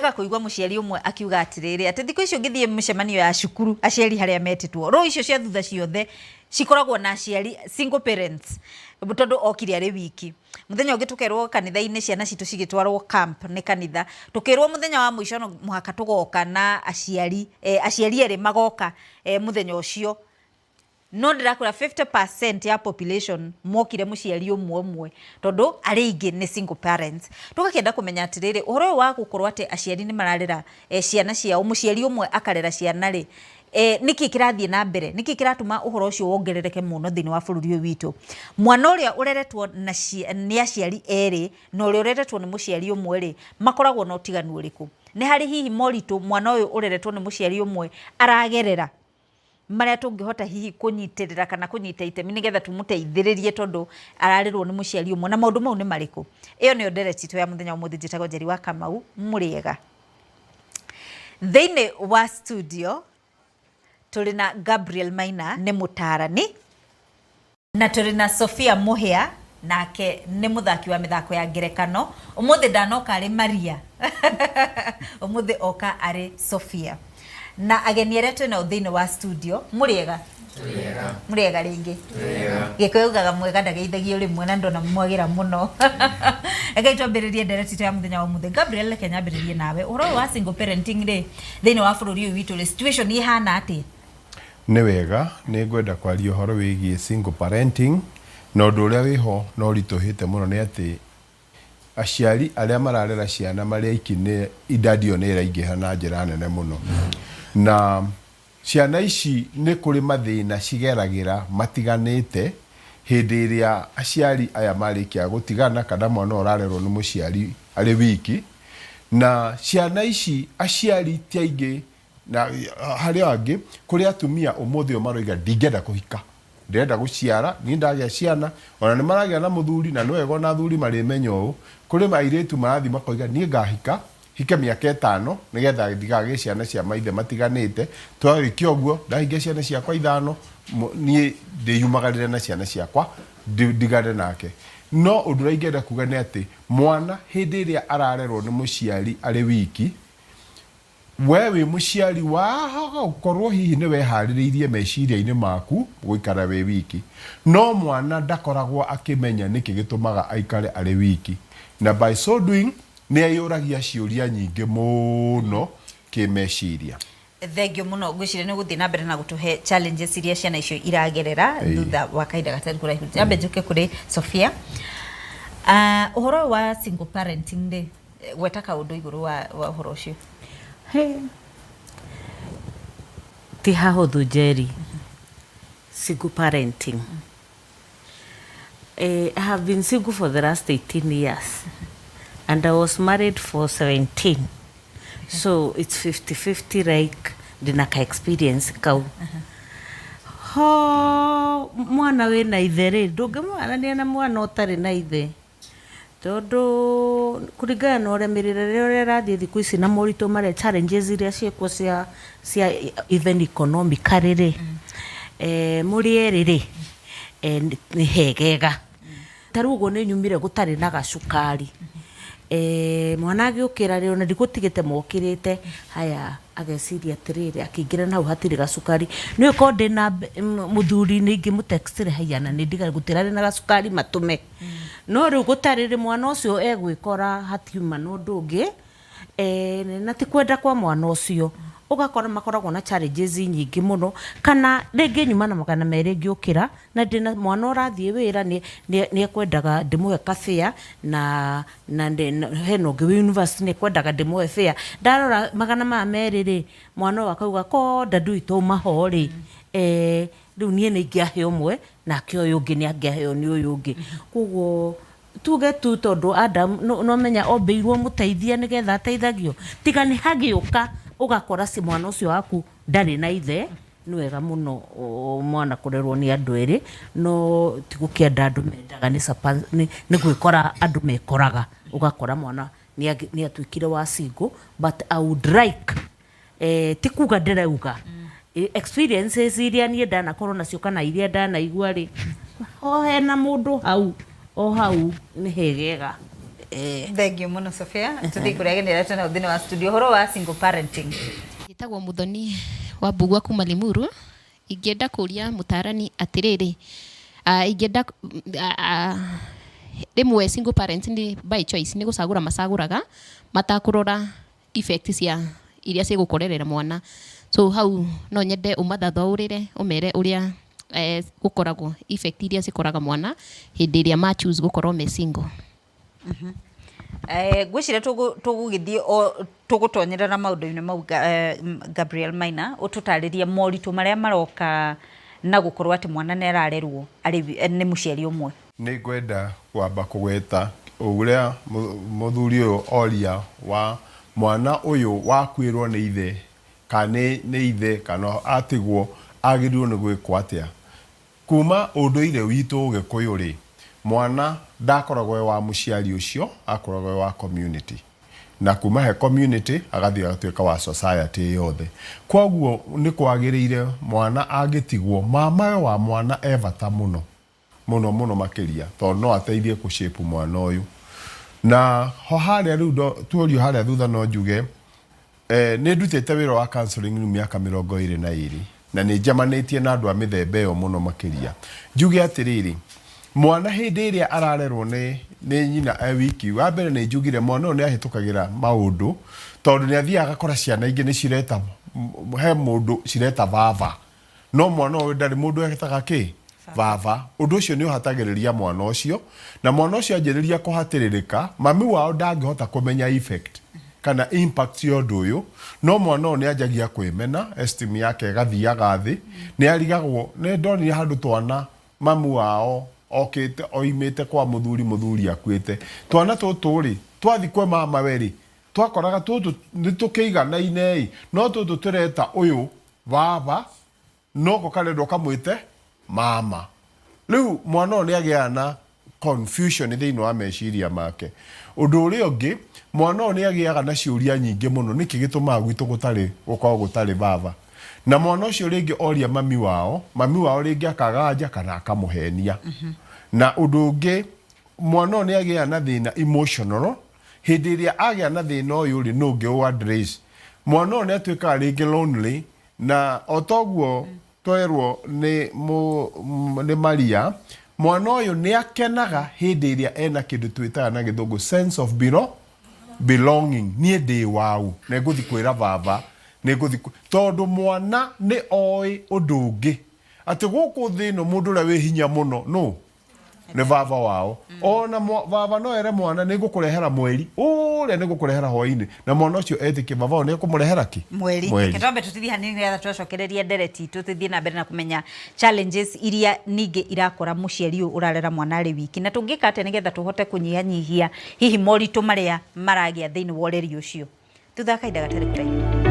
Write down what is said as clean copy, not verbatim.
Wega kũigua mũciari ũmwe akiuga atĩrĩrĩ, atĩ thikũ icio ũngĩthiĩ mĩcemanio ya cukuru, aciari harĩa metĩtwo, row icio cia thutha ciothe cikoragwo na aciari single parents, tondũ okire arĩ wiki. Mũthenya ũngĩ tũkerwo kanitha-inĩ ciana citũ cigĩtwarwo camp nĩ kanitha, tũkĩrwo mũthenya wa mũico no mũhaka tũgoka na aciari, aciari erĩ magoka mũthenya ũcio. No ndĩrakwĩra 50% ya population mokire mũciari ũmwe ũmwe, tondũ arĩa aingĩ nĩ single parents. Tũgakĩenda kũmenya atĩrĩrĩ, ũhoro ũyũ wa gũkorwo atĩ aciari nĩ mararera ciana ciao, mũciari ũmwe akarera ciana rĩ, nĩkĩ kĩrathiĩ na mbere? Nĩkĩ kĩratũma ũhoro ũcio wongerereke mũno thĩinĩ wa bũrũri ũyũ witũ? Mwana ũrĩa ũreretwo na nĩ aciari erĩ na ũrĩa ũreretwo nĩ mũciari ũmwe rĩ, makoragwo na ũtiganu ũrĩkũ? Nĩ harĩ hihi moritũ mwana ũyũ ũreretwo nĩ mũciari ũmwe aragerera, marĩa tũngĩhota hihi kũnyitĩrĩra kana kũnyita itemi nĩgetha tũmũteithĩrĩrie tondũ ararerwo nĩ mũciari ũmwe, na maũndũ mau nĩ marĩkũ? Ĩyo nĩyo ndereti itũ ya mũthenya wa ũmũthĩ. Njĩtagwo Njeri wa Kamau. Mũrĩega. Thĩinĩ wa studio tũrĩ na Gabriel Maina, nĩ mũtaarani, na tũrĩ na Sophia Mũhĩa, nake nĩ mũthaki wa mĩthako ya ngerekano. Ũmũthĩ ndanoka arĩ Maria, ũmũthĩ oka arĩ Sophia. Na ageni arĩa twĩ nao thĩinĩ wa studio, mũrĩega? Mũrĩega rĩngĩ. Gĩkũyũ ugaga mwega ndageithagio rĩmwe, na ndona mwagĩra mũno. Rekei twambĩrĩrie ndereti itũ ya mũthenya wa ũmũthĩ. Gabriel, reke nyambĩrĩrie nawe. Ũhoro ũyũ wa single parenting rĩ, thĩinĩ wa bũrũri ũyũ witũ rĩ, situation ĩhana atĩa? Nĩ wega, nĩ ngwenda kwaria ũhoro wĩgiĩ single parenting, na ũndũ ũrĩa wĩho na ũritũhĩte mũno nĩ atĩ aciari arĩa mararera ciana marĩ aiki nĩ idadi ĩyo nĩ ĩraingĩha na njĩra nene mũno. Na ciana ici nĩ kũrĩ mathĩna cigeragĩra matiganĩte hĩndĩ ĩrĩa aciari aya marĩkia gũtigana kana mwana ũyũ ũrarerwo nĩ mũciari arĩ wiki. Na ciana ici aciari ti aingĩ, na harĩ o angĩ, kũrĩ atumia ũmũthĩ ũyũ maroiga ndingĩenda kũhika, ndĩrenda gũciara, niĩ ndagĩa ciana, ona nĩ maragĩa na mũthuri, na nĩ wega ona athuri marĩmenya ũũ. Kũrĩ airĩtu marathiĩ makoiga niĩ ngahika, hike mĩaka ĩtano nĩgetha ndigagĩe ciana cia maithe matiganĩte, twarĩkia ũguo ndahingia ciana ciakwa ithano, niĩ ndĩyumagarĩre na ciana ciakwa ndigane nake. No ũndũ ũrĩa ingĩenda kuga nĩ atĩ mwana hĩndĩ ĩrĩa ararerwo nĩ mũciari arĩ wiki, We wĩ mũciari wahaga gũkorwo hihi nĩ weharĩrĩirie meciria-inĩ maku gũikara wĩ wiki. No mwana ndakoragwo akĩmenya nĩkĩ gĩtũmaga aikare arĩ wiki. Na by so doing nĩ eyũragia ciũria nyingĩ mũno kĩmeciria. Thengiũ mũno. Ngwĩciria nĩ ũgũthiĩ na mbere na gũtũhe challenges iria ciana icio iragerera thutha wa kahinda gatarĩ kũraihu. Nyambe njũke kũrĩ Sophia. Ũhoro ũyũ wa single parenting rĩ, gweta kaũndũ igũrũ wa ũhoro ũcio. He. Ti hahũthũ, Njeri. Single parenting. I have been single for the last 18 years and I was married for 17. So it's 50-50, like ndĩna ka experience kau. Ho mwana wĩna ithe rĩ, ndũngĩmũhanania na mwana ũtarĩ na ithe, tondũ kũringana na ũrĩa mĩrerere ũrĩa ĩrathiĩ thikũ ici na moritũ marĩa, challenges iria ciĩkuo cia even economically rĩ, mũrĩ erĩ rĩ, nĩ hegega. Ta rĩu ũguo nĩ nyumire gũtarĩ na gacukari, mwana agĩũkĩra rĩ, ona ndigũtigĩte mokĩrĩte haya, ageciria atĩrĩrĩ, akĩingĩra na hau hatirĩ gacukari. Nĩ ũĩ korwo ndĩna mũthuri nĩ ingĩmũtextire, "Haiya, na nĩ ndiga gũtirarĩ na gacukari, matũme." No rĩu gũtarĩ rĩ, mwana ũcio egwĩkora hatiuma na ũndũ ũngĩ, na ti kwenda kwa mwana ũcio. Ũgakora makoragwo na challenges nyingĩ mũno, kana rĩngĩ nyuma na 200 ngĩũkĩra na ndĩna mwana ũrathiĩ wĩra, nĩ ekwendaga ndĩmũhe kabĩa, na hena ũngĩ wĩ university nĩ ekwendaga ndĩmũhe fare. Ndarora magana maya merĩ rĩ, mwana ũyũ akauga ko dadu witũ auma ho rĩ, rĩu niĩ nĩ ingĩahe ũmwe, nake ũyũ ũngĩ nĩ angĩaheo nĩ ũyũ ũngĩ. Koguo tuge tu tondũ Adam no menya ombĩirwo mũteithia nĩgetha ateithagio, tiga nĩ hagĩũka ũgakora ci mwana ũcio waku ndarĩ na ithe. Nĩ wega mũno mwana kũrerwo nĩ andũ erĩ, no ti gũkĩenda andũ mendaga, nĩ gwĩkora andũ mekoraga, ũgakora mwana nĩ atuĩkire wa single. But I would like, ti kuga ndĩrauga, experiences iria niĩ ndanakorwo nacio kana iria ndanaigua rĩ, ho hena mũndũ hau o hau nĩ hegega. Thank you mũno, Sophia. Tũthiĩ kũrĩa ageni arĩa twĩnao thĩinĩ wa studio, ũhoro wa single parenting. Njĩtagwo Muthoni wa Mbugua kuma Limuru. Ingĩenda kũria mũtaarani atĩrĩrĩ, ingĩenda rĩmwe single parents nĩ by choice, nĩ gũcagũra macagũraga matakũrora effect cia iria cigũkorerera mwana. So hau no nyende ũmathathaũrĩre, ũmere ũrĩa gũkoragwo, effect iria cikoraga mwana hĩndĩ ĩrĩa ma choose gũkorwo me single. Ngwĩciria tũgũgĩthiĩ o tũgũtonyerera maũndũ-inĩ mau. Gabriel Maina, ũtũtarĩrie moritũ marĩa maroka na gũkorwo atĩ mwana nĩ ararerwo arĩ nĩ mũciari ũmwe. Nĩ ngwenda kwamba kũgweta ũrĩa mũthuri ũyũ oria wa mwana ũyũ wakuĩrwo nĩ ithe, kana nĩ ithe kana atigwo, agĩrĩirwo nĩ gwĩkwo atĩa. Kuma ũndũire witũ Ũgĩkũyũ rĩ, mwana ndakoragwo e wa mũciari ũcio, akoragwo e wa community, na kuma he community agathiĩ agatuĩka wa society yothe. Koguo nĩ kwagĩrĩire mwana angĩtigwo, mamawe wa mwana e bata mũno mũno mũno makĩria, tondũ no ateithie kũshape mwana ũyũ. Na ho harĩa rĩu tuorio harĩa thutha, no njuge nĩ ndutĩte wĩra wa counseling rĩu mĩaka 22, na nĩ njemanĩtie na andũ a mĩthemba ĩyo mũno makĩria. Njuge atĩrĩrĩ, mwana hĩndĩ ĩrĩa ararerwo nĩ nyina e wiki, wa mbere nĩ njugire mwana ũyũ nĩ ahĩtũkagĩra maũndũ, tondũ nĩ athiaga agakora ciana ingĩ nĩ cireta he mũndũ cireta baba, no mwana ũyũ ndarĩ mũndũ etaga kĩ baba. Ũndũ ũcio nĩ ũhatagĩrĩria mwana ũcio, na mwana ũcio anjĩrĩria kũhatĩrĩrĩka, mami wao ndangĩhota kũmenya effect kana impact ya ũndũ ũyũ, no mwana ũyũ nĩ anjagia kwĩmena, esteem yake ĩgathiaga thĩ, nĩ arigagwo. Nĩ ndonire handũ twana mamu wao okĩte oimĩte kwa mũthuri, mũthuri akuĩte, twana tũtũ rĩ twathi kwe mama we rĩ, twakoraga tũtũ nĩ tũkĩiganaine ĩ, no tũtũ tũreta ũyũ baba, noko karendwo kamwĩte mama. Rĩu mwana ũyũ nĩ agĩaga na confusion thĩinĩ wa meciria make. Ũndũ ũrĩa ũngĩ, mwana ũyũ nĩ agĩaga na ciũria nyingĩ mũno: nĩkĩ gĩtũmaga gwitũ gũtarĩ gũkorwo gũtarĩ baba? Na mwana ũcio rĩngĩ oria mami wao, mami wao rĩngĩ akaganja kana akamũhenia. Na ũndũ ũngĩ, mwana ũyũ nĩ agĩaga na thĩna emotional. Hĩndĩ ĩrĩa agĩa na thĩna ũyũ rĩ, nũ ũngĩ ũ address mwana ũyũ? Nĩ atuĩkaga rĩngĩ lonely, na o toguo twerwo nĩ Maria, mwana ũyũ nĩ akenaga hĩndĩ ĩrĩa ena kĩndũ twĩtaga na Gĩthũngũ sense of belonging. Niĩ ndĩ wau, nĩ ngũthi kwĩra baba, nĩ ngũthi tondũ mwana nĩ oĩ ũndũ ũngĩ atĩ gũkũ thĩ ĩno mũndũ ũrĩa wĩ hinya mũno nũ nĩ baba wao. Ona baba no ere mwana, "Nĩ ngũkũrehera mweri ũrĩa, nĩ ngũkũrehera hwainĩ," na mwana ũcio etĩkie baba wao nĩ ekũmũrehera kĩ? Mweri. Mweri. Reke twambe tũtithie hanini nĩgetha twacokereria ndereti tũthiĩ na mbere na kũmenya challenges iria ningĩ irakora mũciari ũyũ ũrarera mwana arĩ wiki, na tũngĩka atĩa nĩgetha tũhote kũnyihanyihia hihi moritũ marĩa maragĩa thĩinĩ wa ũreri ũcio, thutha wa kahinda gatarĩ kũraihu.